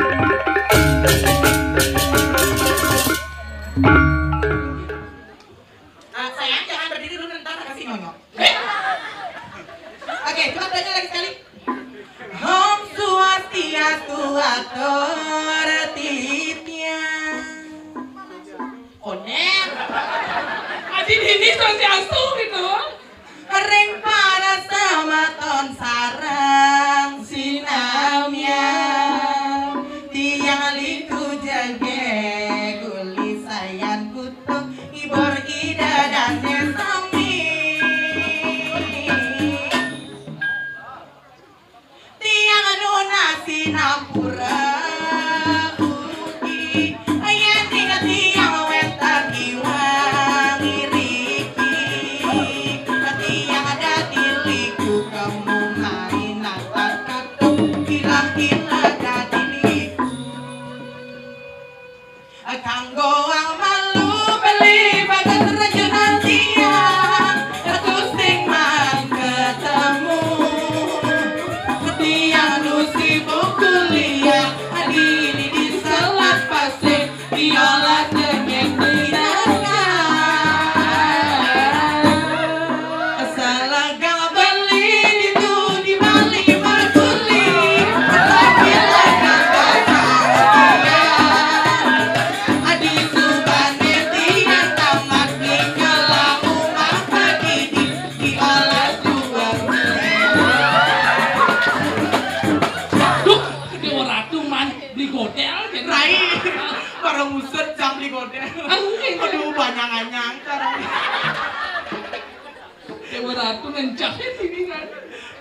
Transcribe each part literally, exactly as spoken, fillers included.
Ah, sayang, jangan berdiri dulu, ntar kasih nyonyot. Oke, coba tanya lagi sekali. Om Swastiastu, atur titnya. Konek. Adi dini Swastiastu gitu. Ring para samaton sareng sinamia. Tiang liku jege guli sayan kutuk, ngibur ida dane sami. Tiang nunas sinampura ugi, yen ing tiang wenten iwang iriki. Tiang dadi liku kemu marinang tatatu, ilang-ilang dadi liku. Kanggo wong malu beli bagas rejunan tiang, terus sing man ketemu. Tiang nusi buku liang, adini di selat pasir, diolah dengan tindakan. Salagang beli itu di Bali Marguli, tapi lagang pasar dia. Adi subane tiang tamat di kala umah padidi, diolah dua. Duh, Dewa Ratu man beli godel gitu. Rai, para ngusut jam beli godel. Ah, mungkin. Aduh, banyak anyang cara. Dewa Ratu ngencah ini kan.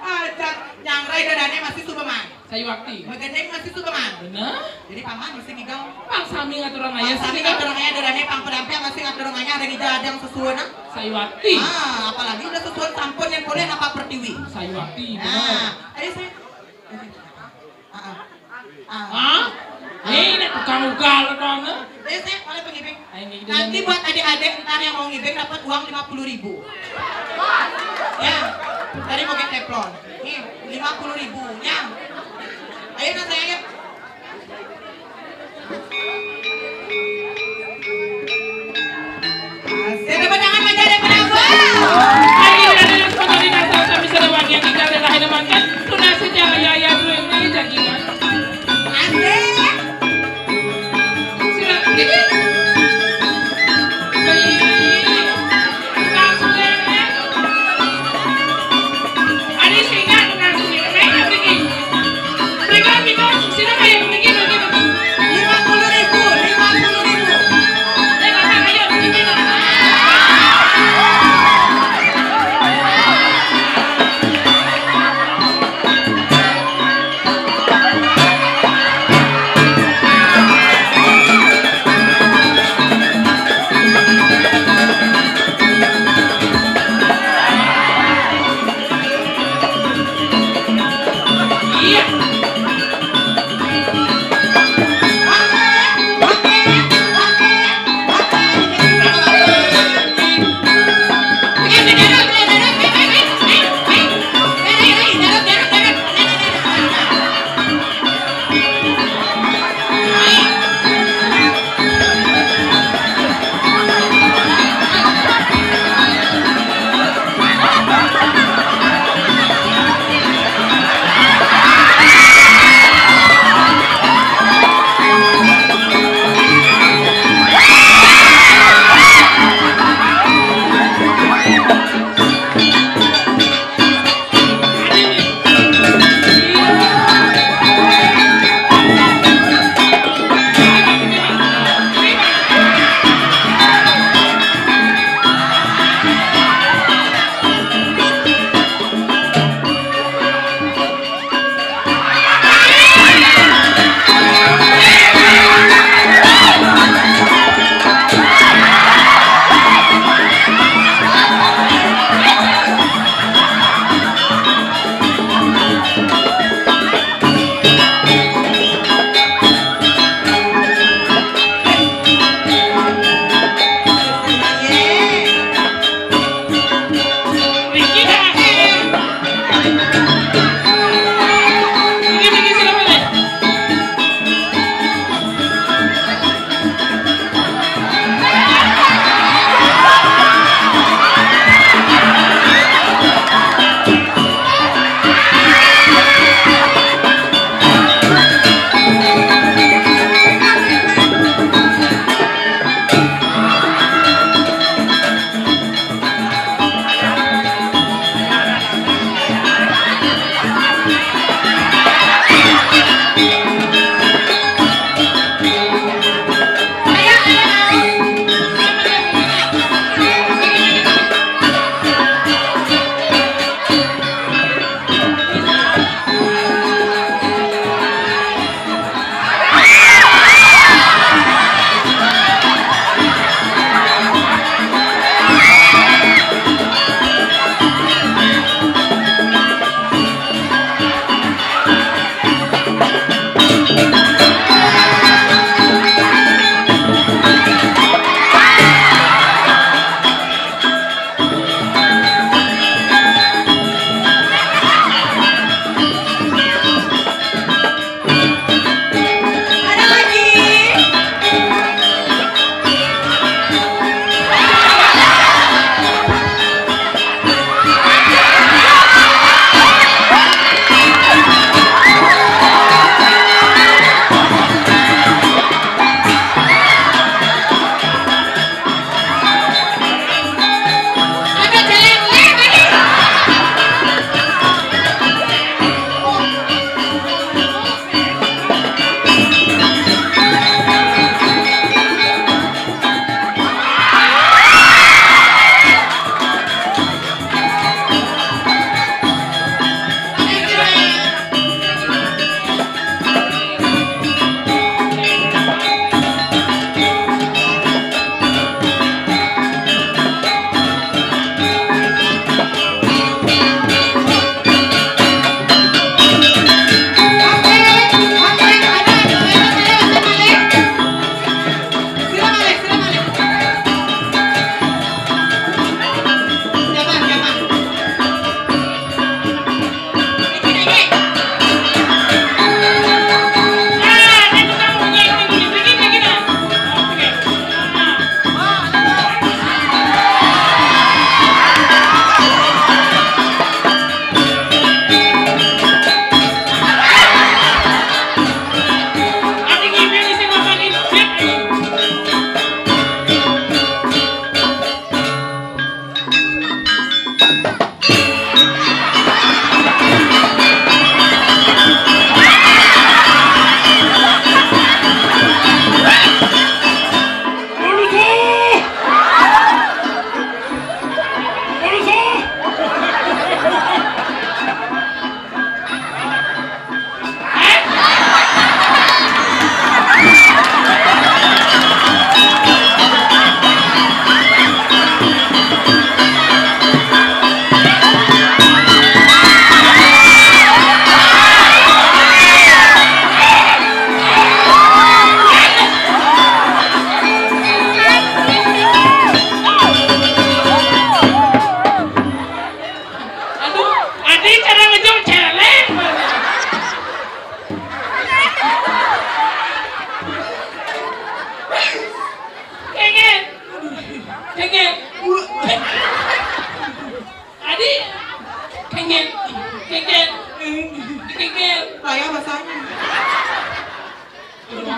Aja nyangrai dadane masih subeman. Sayuwakti. Megendeng masih subeman. Bener. Jadi paman mesti ngigang. Pang sami ngaturang ayah. Pang sami ngaturang ayah, dadane pang pedamping masih ngaturang ayah, ada ngija ada yang sesuwun, ah. Sayuwakti. Ah, apalagi udah sesuwun sampun yang boleh nampak pertiwi. Sayuwakti. Nah, ayo saya. Ah, ah. Ah. Hah? Ini tukang ugal doang. Ayo saya, boleh pengibing. Ayo, ini kita. Nanti buat adik-adik ntar yang mau ngibing dapat uang lima puluh ribu. Ya, tadi mau ke teflon. Nih, lima puluh ribu. Ya. Ayo, nah, saya, ayo. Asik, tepuk tangan, Mas Jare Penambang. Ayo, ada yang seperti ini, asal kami sudah bagian tinggal dan akhirnya makan. Tunas sejarah ya, ya, dulu ini jagian. Asik. Sudah, ini. Beli. Langsung ya. Ada singa, langsung ya. Naik, naik, naik. Mereka, mereka, sini, kayak begini, begini. Lima puluh ribu, lima puluh ribu. Eh, Bapak, ayo, begini, Bapak.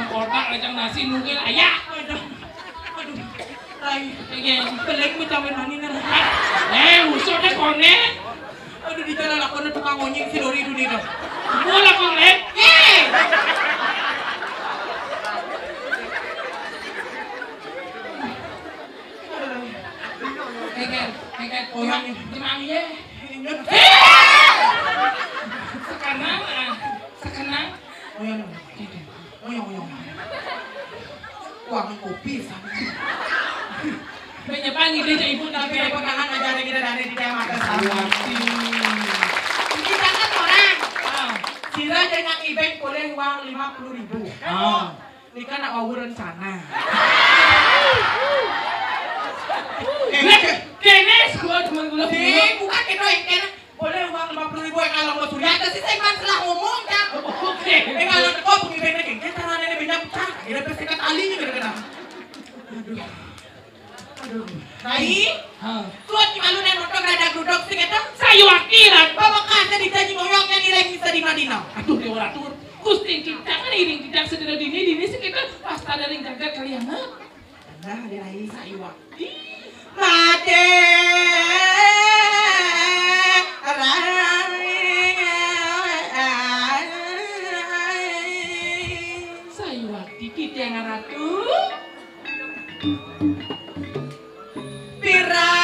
Kotak rejang nasi nugel ayak. Aduh. Aduh. Rai. Iya. Belek mau cawe mani nih. Eh, usut deh konek. Aduh, di jalan aku tukang onyek si Dori itu nih. Gua lah konek. Yeay. Keker, keker. Oh, yang ini. Jemang ye. Ini. Sekarang, ah, sekarang. Oh, yang ini. Oyong, oyong. Uang kopi sana. Menyepangi dia jadi ibu tapi pegangan aja kita dari di Kecamatan Saluanti. Ini jangan orang. Ah. Sira dengan ibeng boleh uang lima puluh ribu. Ah. Ini kan nak wawu rencana. Eh, kene semua teman gue. Eh, bukan kena yang kena. Boleh uang lima puluh ribu yang kalau mau Surya, ada sih saya kan salah ngomong ya. Oke. Eh, kalau teko bumi benda geng, kita tanah ini banyak pecah. Kira pasti kat alinya kena kena. Aduh. Aduh. Rai, hah? Tuan ki malu dan motor rada grudok sih kita. Sayu akiran. Bawa kasih dijanji ngoyongnya nilai bisa di Madinah. Aduh, di orang tuh. Gusti kita kan iring tidak sedera dini dini sih kita pasta dari jagat kalian, ha? Nah, di Rai sayu aki. Mate. Sayuwakti Kiteng Ratu. Pira